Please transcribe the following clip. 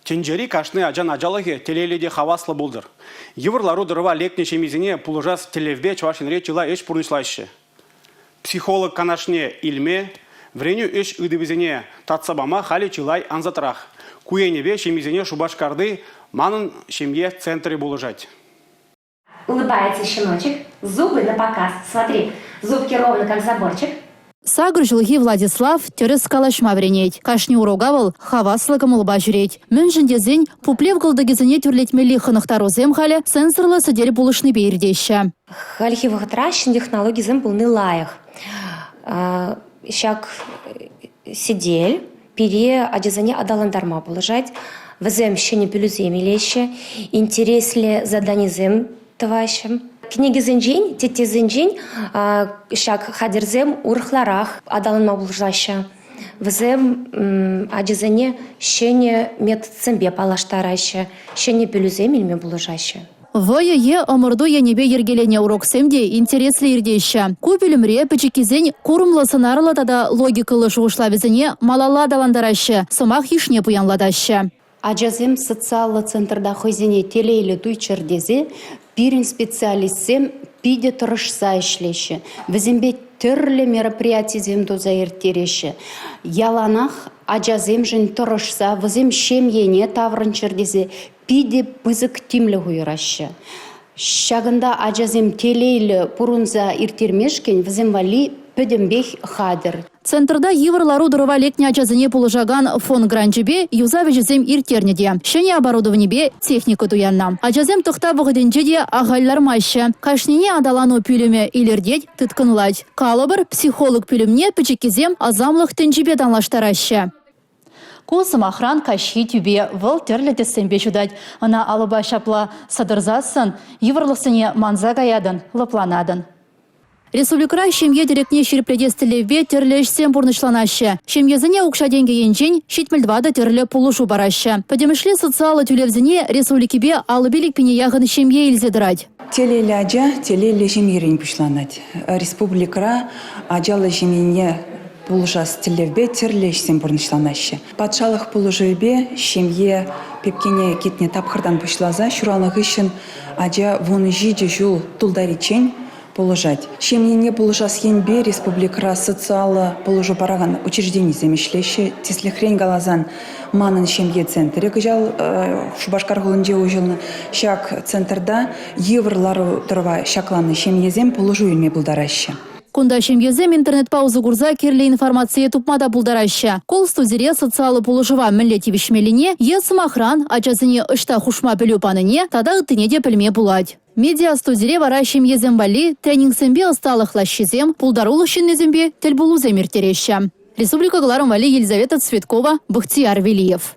Тӗнчери кашни ачан ачалӑхӗ телейлӗ те хаваслӑ пултӑр. Йывӑр лару-тӑрӑва лекнӗ ҫемьесене пулӑшас тӗллевпе Чӑваш Енре чылай ӗҫ пурнӑҫлаҫҫӗ. Психолог канашне илме, вӗренӳ ӗҫ ыйтӑвӗсене татса пама халӗ чылай ансатрах. Ку енӗпе ҫемьесене Шупашкарти «Манӑн ҫемье» центрӗ пулӑшать. Улыбается щеночек, зубы на показ. Смотри, зубки ровно как заборчик. Сакӑр ҫулхи Владислав тӗрӗс калаҫма вӗренет. Кашни урока вӑл хаваслӑ кӑмӑлпа ҫӳрет. Мӗншӗн тесен пуплев кӑлтӑкӗсене тӳрлетмелли хӑнӑхтарусем халӗ сенсорлӑ сӗтел пулӑшнипе иртеҫҫӗ. Хальхи вӑхӑтра ҫӗнӗ технологисем пулни лайӑх. Ҫак сӗтел пире ачасене аталантарма пулӑшать. Вӗсем ҫӗнӗ пӗлӳсем илеҫҫӗ, интереслӗ заданисем тӑваҫҫӗ. Кӗнекесенчен, теттесенчен ҫак хатӗрсем урӑхларах аталанма пулӑшаҫҫӗ. Вӗсем ачасене ҫӗнӗ методсемпе паллаштараҫҫӗ, ҫӗнӗ пӗлӳсем илме пулӑшаҫҫӗ. Вӑйӑ е ӑмӑрту енӗпе йӗркеленӗ уроксем те интереслӗ иртеҫҫӗ. Ку пӳлӗмре пӗчӗккисен курӑмлӑ сӑнарлӑ тата логикӑллӑ шухӑшлавӗсене малалла аталантараҫҫӗ, сӑмах йышне пуянлатаҫҫӗ. Ачасем социаллӑ центрта хӑйсене телейлӗ туйччӑр тесе пирӗн специалистсем питӗ тӑрӑшса ӗҫлеҫҫӗ. Вӗсемпе тӗрлӗ мероприятисем туса ирттереҫҫӗ. Яланах ачасемшӗн тӑрӑшса вӗсем ҫемьене таврӑнччӑр тесе питӗ пысӑк тимлӗх уйӑраҫҫӗ. Ҫакӑнта ачасем телейлӗ пурӑнса ирттермешкӗн вӗсем валли пӗтӗмпех хатӗр. Центрта йывӑр лару-тӑрӑва лекнӗ ачасене пулӑшакан фонд гранчӗпе юсав ӗҫӗсем ирттернӗ те ҫӗнӗ оборудованипе техника туяннӑ. Ачасем тӑхтав вӑхӑтӗнче те ахаль лармаҫҫӗ. Кашнине аталану пӳлӗмӗ илӗртет, тыткӑнлать. Калӑпӑр, психолог пӳлӗмне пӗчӗккисем асамлӑх тӗнчипе танлаштараҫҫӗ. Ку, сӑмахран, каҫхи тӳпе. Вӑл тӗрлӗ тӗссемпе ҫутать. Ӑна алӑпа ҫапла сӑтӑрсассӑн йывӑрлӑхсене манса каятӑн, лӑпланатӑн. Республикӑра ҫемье тӗрекне ҫирӗплетес тӗллевпе тӗрлӗ ӗҫсем пурнӑҫланаҫҫӗ. Ҫемьесене укҫа-тенкӗ енчен 74 тӗрлӗ пулӑшу параҫҫӗ. Пӗтӗмӗшле социаллӑ тӳлевсене республикипе 55 пине яхӑн ҫемье илсе тӑрать. Телейлӗ ача телейлӗ ҫемьерен пуҫланать. Республикӑра ачаллӑ ҫемьене пулӑшас тӗллевпе тӗрлӗ ӗҫсем пурнӑҫланаҫҫӗ. Патшалӑх пулӑшӑвӗпе ҫемье пепкене кӗтнӗ тапхӑртан пуҫласа ҫуралнӑ хыҫҫӑн ача 17 ҫул тултариччен пулӑшать. Ҫемьене пулӑшас енпе республикӑра социаллӑ пулӑшу паракан учрежденисем ӗҫлеҫҫӗ. Тӗслӗхрен каласан, манӑн ҫемье центрӗ кӑҫал Шупашкар хулинче уҫӑлнӑ. Ҫак центрта йывӑр лару-тӑрӑва ҫакланнӑ ҫемьесем пулӑшу илме пултараҫҫӗ. Кунта ҫемьесем интернетпа усӑ курса кирлӗ информацие тупма та пултараҫҫӗ. Колл-студире социаллӑ пулӑшӑва мӗнле тивӗҫмеллине е, сӑмахран, ачасене ӑҫта хушма пӗлӳ панине тата ыттине те пӗлме пулать. Медиастудире вара ҫемьесем валли тренингсемпе ӑсталӑх лаҫҫисем, пултарулӑх ҫыннисемпе тӗлпулусем ирттереҫҫӗ. Республика кӑларӑм валли Елизавета Цветкова, Бахтияр Велиев.